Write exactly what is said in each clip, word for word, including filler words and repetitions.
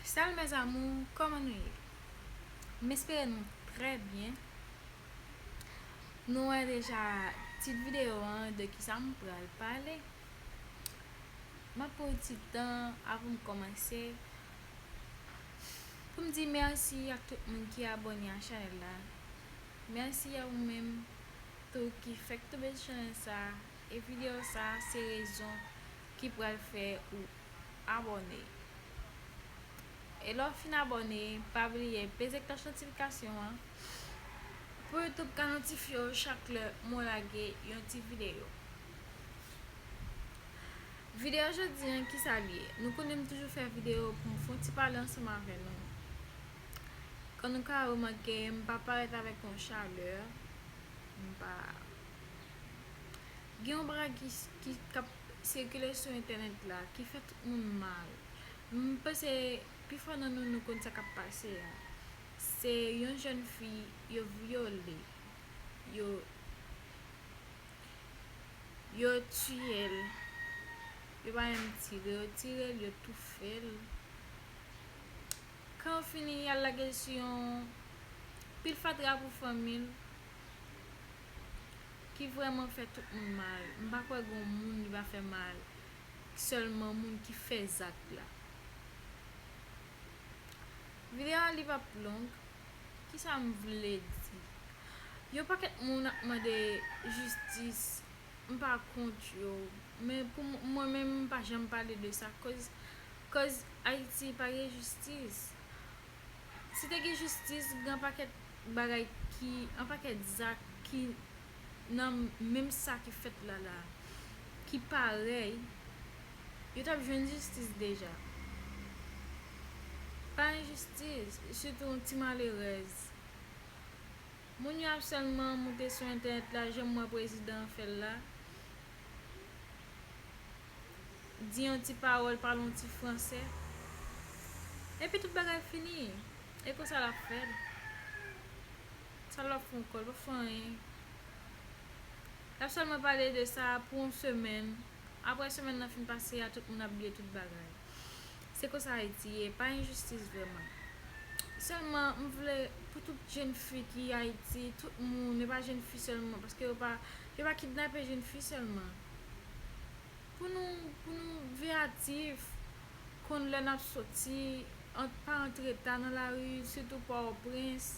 Salut mes amours, kòman nou ye? M espere nou trè byen. Nou wè deja tit videyo an de kisa m pral pale. M ap pran yon ti tan avan m kòmanse pou m di mèsi ak tout moun ki abòne a chanèl la. Mèsi a ou menm tou ki fèk tonbe sou chanèl sa. E videyo sa se rezon ki pral fè ou abòne. E lè w fin abòne, pa bliye peze klòch notifikasyon an pou YouTube ka notifye w chak lè mwen lage yon ti videyo. Videyo jodi an, kisa l ye? Nou konnen m toujou fè videyo pou m fè yon ti pale ansanm avè nou. Kòm nou ka remake, m pa parèt avèk yon chalè. M pa Gen yon bagay ki, ki k ap sikile sou entènèt la ki fè tout moun mal. M panse pifò nan nou, nou konn sa k ap pase a. Se yon jèn fi yo vyole, yo, yo tiye l, yo pa menm tire, yo tire l, yo toufe l. Kan yo fini, y al lage l sou yon pil fatra pou fanmi l, ki vrèman fè tout moun mal. M pa kwè gen yon moun li pa fè mal, sèlman moun ki fè zak la. Videyo a li p ap long. Kisa m vle di? Yon pakèt moun ap mande jistis. M pa kont yo. Men pou m-, mwen menm, m pa janm pale de sa. Koz, koz Ayiti pa gen jistis. Si te gen jistis, gen pakèt bagay ki, yon pakèt zak ki nan menm sa ki fèt la la, ki parèy, yo t ap jwenn jistis deja. Pa enjistis, sitou yon ti malerèz. Moun yo ap sèlman moute sou entènèt la, jan m wè prezidan an fè l la. Di yon ti pawòl, pale yon ti fransè. Epi tout bagay fini. E konsa l ap fè l. Sa l ap fè ankò, l p ap fè anyen. L ap sèlman pale de sa pou yon semèn. Apre semèn nan fin pase a, tout moun ap bliye tout bagay. Se konsa Ayiti ye, pa enjistis vrèman. Sèlman, m vle pou tout jèn fi ki Ayiti, tout moun, e pa jèn fi sèlman, paske yo pa, yo pa kidnape jèn fi sèlman. Pou nou, pou nou veyatif, konn lè n ap soti, ant-, pa antre ta nan lari, sitou Pòtoprens.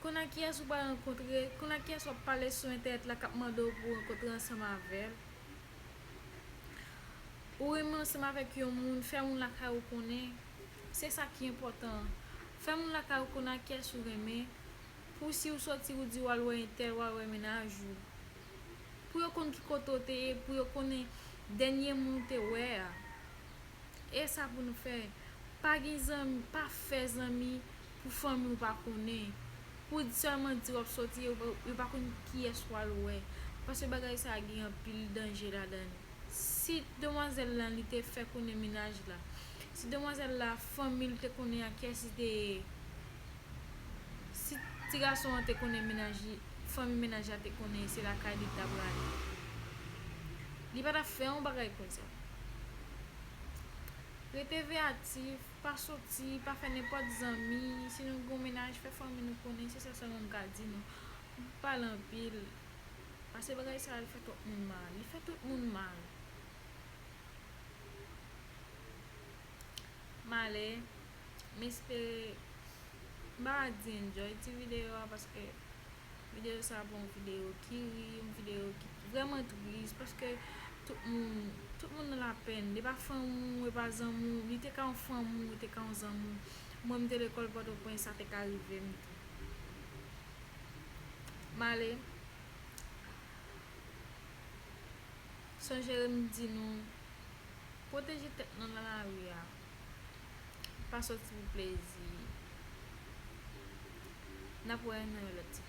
Konn a kiyès ou pral rankontre, konn a kiyès w ap pale sou entènèt la k ap mande w pou w rankontre ansanm avè l. Ou renmen ansanm avèk yon moun, fè moun lakay ou konnen. Se sa ki enpòtan. Fè moun lakay ou konnen a kiyès ou renmen. Pou si w soti, ou di w al wè entèl, w al wè mennaj ou. Pou yo konn ki kote w te ye, pou yo konnen dènye moun ou te wè a. E sa pou nou fè. Pa gen zanmi, pa fè zanmi pou fanmi w pa konnen. Pou sèlman di w ap soti, yo pa, yo pa konn kiyès w al wè. Paske bagay sa a gen anpil danje ladan l. Si demwazèl la, li te fè konnen mennaj la, si demwazèl la, fanmi l te konnen a kiyès li te ye, si ti gason an te konnen mennaj li, fanmi mennaj la te konnen se lakay li t ap rale, li pa t ap fè yon bagay konsa. Rete veyatif, pa soti, pa fè nenpòt zanmi. Si nou gen yon mennaj, fè fanmi nou konnen, se sa sèlman m ka di nou. M pale anpil. Paske bagay sa a, li fè twòp moun mal. Li fè tout moun mal. M ale, m espere, m pa ka di enjoy ti videyo a, paske videyo sa a pa yon videyo ki ri, yon videyo ki vrèman tris, paske tout moun, tout moun nan lapèn. E pa fanmi w, e pa zanmi w, li te ka yon fanmi w, li te ka yon zanmi w. Mwen, m te lekòl Pòtoprens, sa te ka rive m tou. M ale. Sonje m di nou, pwoteje tèt nou nan lari a. Pa soti pou plezi. N ap wè nan yon lòt ti